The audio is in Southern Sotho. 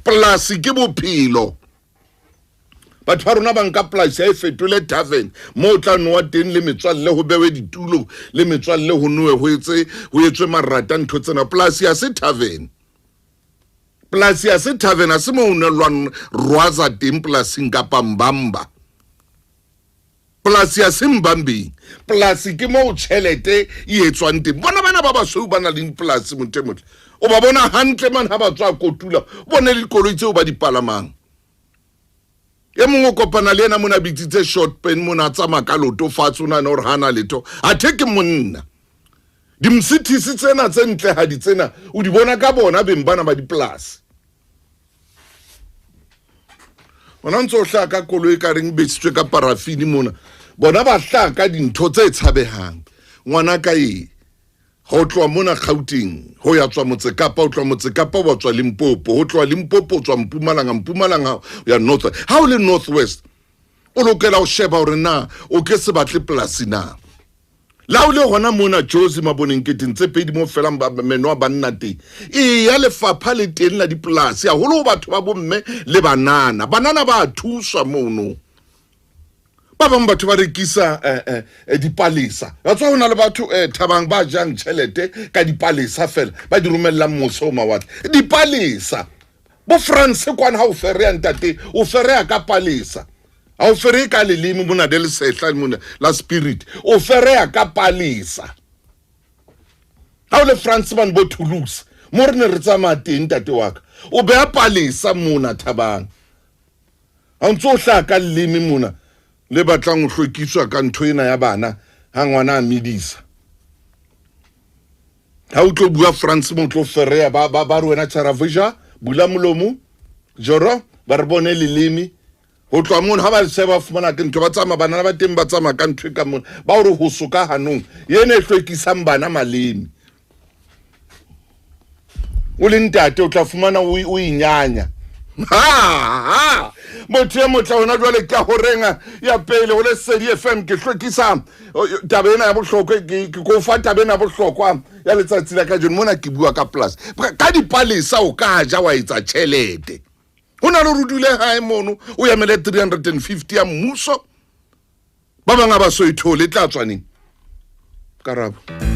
Polasi ke bophelo. Batho ba rona ba nka polasi ya e fetole tavern mo o tla nowa teng le metswalle, ho bewe ditulo le metswalle, ho nowe, ho etse ho etswe marata, ntho tsena. Polasi ya se tavern, polasi ya se tavern, ha se mo o nwellwang rwaza teng polasing kapa mbamba. Polasi ya se mbambeng, polasi ke moo tjhelete e etswang teng. Bona bana ba basweu ba na le dipolasi, motho e motle o ba bona hantle man ha ba tswa kotula, bone le dikoloi tseo ba di palamang. E mongwe o kopana le ena mona bitsitse short pen mona, a tsamaya ka loto fatshe, o nahana gore ga na letho, athe ke monna. Dimsithisi tsena tse ntlehadi tsena o di bona ka bona beng bana ba dipolasi. Ona ntse o hlaha ka koloi e ka reng besitswe ka parafini mona, bona ba hlaha ka dintho tse tshabehang. Ngwana ka e ho tloha mona Gauteng ho ya tswa Motse Kapa, o tloha Motse Kapa wa tswa Limpopo, ho tloha Limpopo o tswa Mpumalanga, Mpumalanga ya North. Ha o le North West o lokela ho sheba hore na o ke se batle polasi na. La o le hona mona Jozi Maboneng keteng tse pedi mo felang ba meno a banna teng. E ya lefapha le teng la dipolasi, haholo ho batho ba bomme le banana. Banana ba thuswa mono. Ba bang batho ba rekisa dipalesa. Wa tswa ho na le batho Thabang ba jang tjhelete ka dipalesa fela, ba di romellang mose ho mawatle. Dipalesa. Bo France kwana ha o fereya ntate, o fereya ka palesa. Ha o fereye ka leleme mona le lesehla mona la spirit, o fereya ka palesa. Ha o le France bane bo Toulouse, mo re ne re tsamaya teng ntate wa ka, o beha palesa mona Thabang. Ha o ntse o hlaha ka leleme mona le batlang ho hlwekiswa ka ntho ena ya bana ha ngwana a medisa. Ha o tlo bua France mo tlo fereya ba ba ba re wena charavija bula molomo joro ba re bone leleme. Ho tloha mono ha ba se ba fumana ke ntho ba tsamaya, banana ba teng ba tsamaya ka ntho e ka mona ba hore ho soka hanong ena e hlwekisang bana maleme. O le ntate o tla fumana o inyanya. Ha motho e motle hona jwale ka horeng ya pele ho Lesedi FM ke hlwekisa taba ena ya bohlokwa, ke ko fa taba ena ya bohlokwa ya letsatsi la kajeno. Mona ke bua ka polasi, ka dipalesa o ka ja wa etsa tjhelete. Ho na le hore o dule hae mono o emele 350 ya mmuso, ba bang ha ba so e thole, e tla tswa neng? Karabo.